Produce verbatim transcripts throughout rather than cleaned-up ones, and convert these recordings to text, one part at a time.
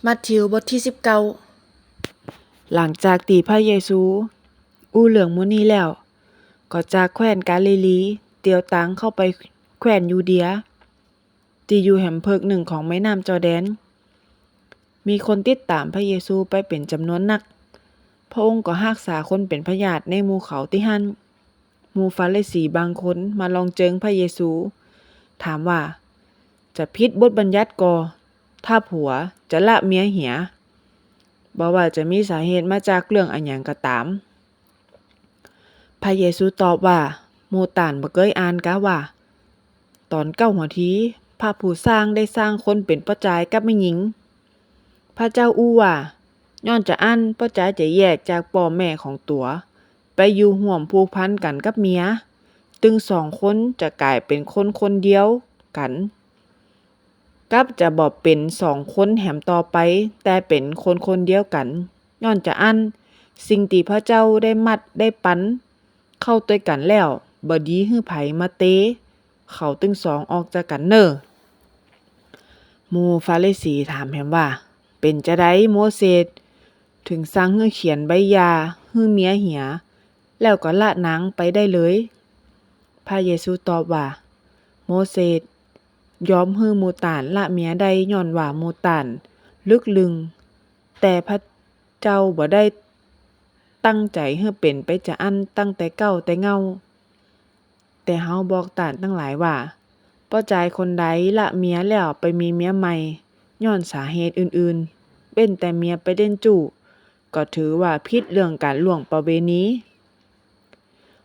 มัทธิวบทตี้สิบเก้า หลังจากตี้พระเยซูอู้เรื่องหมู่นี้แล้ว ก็จากแคว้นกาลิลีเตียวตางเข้าไปแคว้นยูเดีย ตี้อยู่แหมเผิกนึ่งของแม่น้ำจอร์แดน มีคนติดต๋ามพระเยซูไปเป๋นจ๋ำนวนนัก พระองค์ก็ฮักษาคนเป๋นพยาธิในหมู่เขาตี้หั้น หมู่ฟาริสีบางคนมาลองเจิงพระเยซู ถามว่า จะผิดบทบัญญัติก่อ ถ้าผัวจะละเมียเหีย บ่ว่าจะมีสาเหตุมาจากเรื่องอะหยังก็ต๋าม พระเยซูตอบว่า หมู่ต้านบ่เกยอ่านกาว่า ต๋อนเก๊าหัวที พระผู้สร้างได้สร้างคนเป๋นป้อจายกับแม่ญิง พระเจ้าอู้ว่า ย้อนจาอั้นป้อจายจะแยกจากป้อแม่ของตั๋ว ไปอยู่ฮ่วมพัวพันกั๋นกับเมีย ตึงสองคนจะก๋ายเป๋นคนคนเดียวกั๋น กับจะบ่เป๋นสองคนแหมต่อไป แต่เป๋นคนคนเดียวกั๋น ย้อนจาอั้น สิ่งตี้พระเจ้าได้มัดได้ปันเข้าตวยกั๋นแล้ว บ่ดีหื้อใผมาเตเขาตึงสองออกจากกั๋นเน่อ หมู่ฟาริสีถามแหมว่า เป๋นจาใดโมเสสเถิงสั่งหื้อเขียนใบหย่าหื้อเมียเหีย แล้วก็ละนางไปได้เลย พระเยซูตอบว่า โมเสสยอมหื้อหมู่ต้านละเมียได้ ย้อนว่าหมู่ต้านลึกลึง แต่พระเจ้าบ่ได้ตั้งใจ๋หื้อเป๋นไปจาอั้นตั้งแต่เก๊าแต่เง่า แต่เฮาบอกต้านตังหลายว่า ป้อจายคนใดละเมียแล้วไปมีเมียใหม่ ย้อนสาเหตุอื่นๆ เว้นแต่เมียไปเล่นจู๊ ก็ถือว่าผิดเรื่องก๋านล่วงประเวณี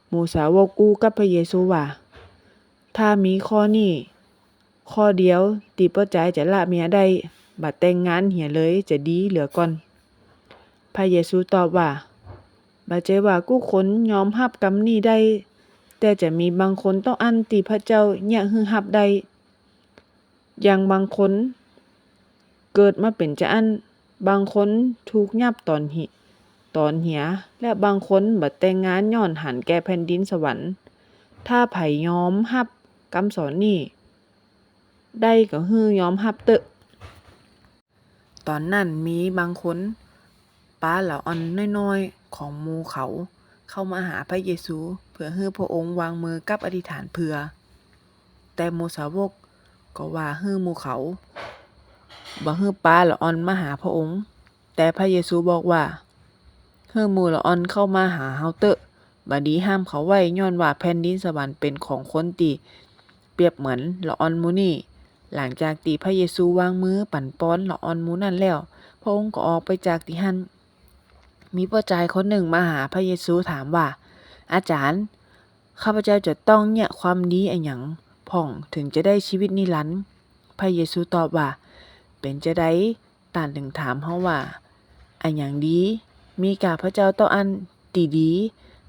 หมู่สาวกอู้กับพระเยซูว่า ถ้ามีข้อนี้ข้อเดียวตี้ป้อจายจะละเมียได้ บ่แต่งงานเหียเลยจะดีเหลือก่อน พระเยซูตอบว่า บ่ใจ้ว่ากู้คนยอมฮับกำนี้ได้ แต่จะมีบางคนเต้าอั้นตี้พระเจ้าเยียะหื้อฮับได้ อย่างบางคนเกิดมาเป๋นจาอั้น บางคนถูกยับต๋อนหิ ต๋อนเหีย และบางคนบ่แต่งงานย้อนหันแก่แผ่นดินสวรรค์ ถ้าใผยอมฮับกำสอนนี้ได้ก็หื้อยอมฮับเต๊อะ ต๋อนนั้นมีบางคนปาละอ่อนน้อยๆ ของหมู่เขาเข้ามาหาพระเยซู เปื้อหื้อพระองค์วางมือกับอธิษฐานเผื่อ แต่หมู่สาวกก็ว่าหื้อหมู่เขาบ่หื้อปาละอ่อนมาหาพระองค์ แต่พระเยซูบอกว่า หื้อหมู่ละอ่อนเข้ามาหาเฮาเต๊อะ บ่ดีห้ามเขาไว้ ย้อนว่าแผ่นดินสวรรค์เป๋นของคนตี้เปรียบเหมือนละอ่อนหมู่นี้ หลังจากตี้พระเยซูวางมือปั๋นปอนละอ่อนหมู่นั้นแล้ว พระองค์ก็ออกไปจากตี้หั้น มีป้อจายคนนึ่งมาหาพระเยซูถามว่า อาจ๋ารย์ ข้าพเจ้าจะต้องเยียะความดีอะหยังพ่องเถิงจะได้จีวิตนิรันดร์ พระเยซูตอบว่า เป๋นจาใด ต้านเถิงถามเฮาว่า อะหยังดี มีก้าพระเจ้าเต้าอั้นตี้ดี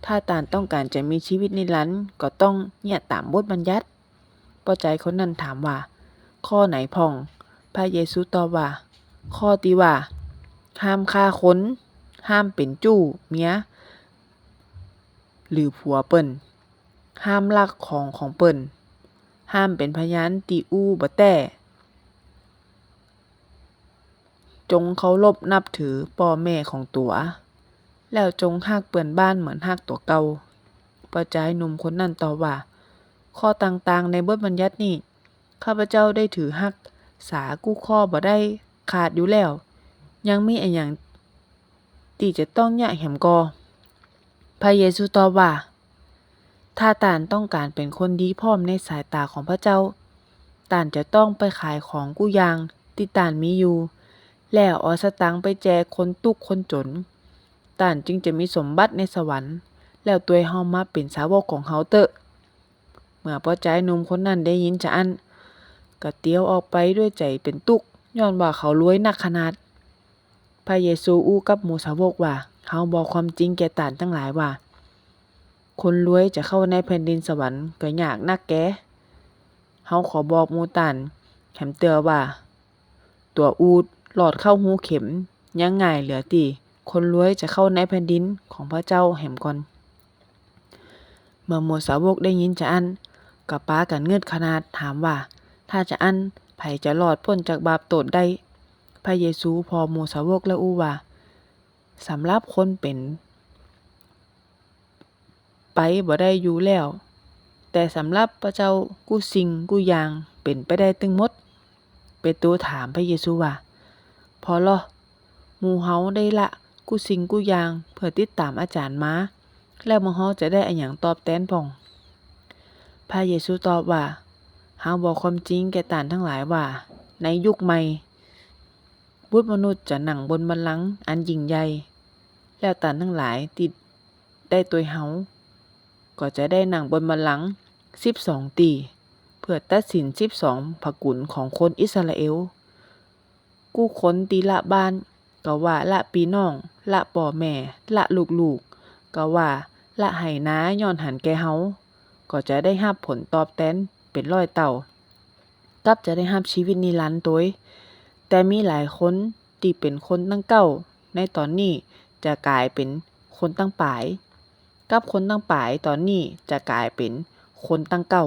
ถ้าต้านต้องก๋านจะมีจีวิตนิรันดร์ ก็ต้องเยียะต๋ามบทบัญญัติ ป้อจายคนนั้นถามว่า ข้อไหนพ่อง พระเยซูตอบว่า ข้อตี้ว่า ห้ามฆ่าคน ห้ามเป๋นจู๊เมีย หรือผัวเปิ้น ห้ามลักของของเปิ้น ห้ามเป๋นพยานตี้อู้บ่แต๊ จงเคารพนับถือป้อแม่ของตั๋ว แล้วจงฮักเปื้อนบ้านเหมือนฮักตั๋วเก่า ป้อจายหนุ่มคนนั้นตอบว่า ข้อต่างๆ ในบทบัญญัตินี้ ข้าพเจ้าได้ถือฮักษากู้ข้อบ่ได้ขาดอยู่แล้ว ยังมีอะหยังตี้จะต้องเยียะแหมก่อ พระเยซูตอบว่า ถ้าต้านต้องก๋านเป๋นคนดีพร้อมในสายต๋าของพระเจ้า ต้านจะต้องไปขายของกู้อย่างตี้ต้านมีอยู่ แล้วเอาสตางค์ไปแจกคนตุ๊กข์คนจ๋น ต้านจึงจะมีสมบัติในสวรรค์ แล้วตวยเฮามาเป๋นสาวกของเฮาเต๊อะ เมื่อป้อจายหนุ่มคนนั้นได้ยินจาอั้น ก็เตียวออกไปด้วยใจ๋เป๋นตุ๊กข์ ย้อนว่าเขารวยนักขนาด พระเยซูอู้กับหมู่สาวกว่า เฮาบอกความจริงแก่ต้านตังหลายว่า คนรวยจะเข้าในแผ่นดินสวรรค์ก็ยากนักแก เฮาขอบอกหมู่ต้านแหมเตื้อว่า ตั๋วอูฐลอดเข้าฮูเข็ม ยังง่ายเหลือตี้คนรวยจะเข้าในแผ่นดินของพระเจ้าแหมก่อน เมื่อหมู่สาวกได้ยินจาอั้น ก็ปากั๋นงืดขนาด ถามว่า ถ้าจาอั้น ใผจะรอดป๊นจากบาปโต้ษได้ พระเยซูผ่อหมู่สาวกแล้วอู้ว่า สำหรับคนเป๋นไปบ่ได้อยู่แล้ว แต่สำหรับพระเจ้ากู้สิ่งกู้อย่างเป๋นไปได้ตึงหมด เปโตรถามพระเยซูว่า ผ่อลอ หมู่เฮาได้ละกู้สิ่งกู้อย่างเปื้อติดต๋ามอาจ๋ารย์มา แล้วหมู่เฮาจะได้อะหยังตอบแตนพ่อง พระเยซูตอบว่า เฮาบอกความจริงแก่ต้านตังหลายว่า ในยุคใหม่ บุตรมนุษย์จะนั่งบนบัลลังก์อันยิ่งใหญ่ แล้วต้านตังหลายตี้ได้ตวยเฮา ก็จะได้นั่งบนบัลลังก์สิบสองตี้ เปื้อตัดสินสิบสองพระกุ๋นของคนอิสราเอล กู้คนตี้ละบ้าน กาว่าละปี้น้อง ละป้อแม่ ละลูกๆ กาว่าละไฮ่นาย้อนหันแก่เฮา ก็จะได้ฮับผลตอบแตนเป๋นร้อยเต้า กับจะได้ฮับจีวิตนิรันดร์ตวย แต่มีหลายคนตี้เป๋นคนตังเก๊าในต๋อนนี้จะก๋ายเป๋นคนตังป๋าย กับคนตังป๋ายต๋อนนี้จะก๋ายเป๋นคนตังเก๊า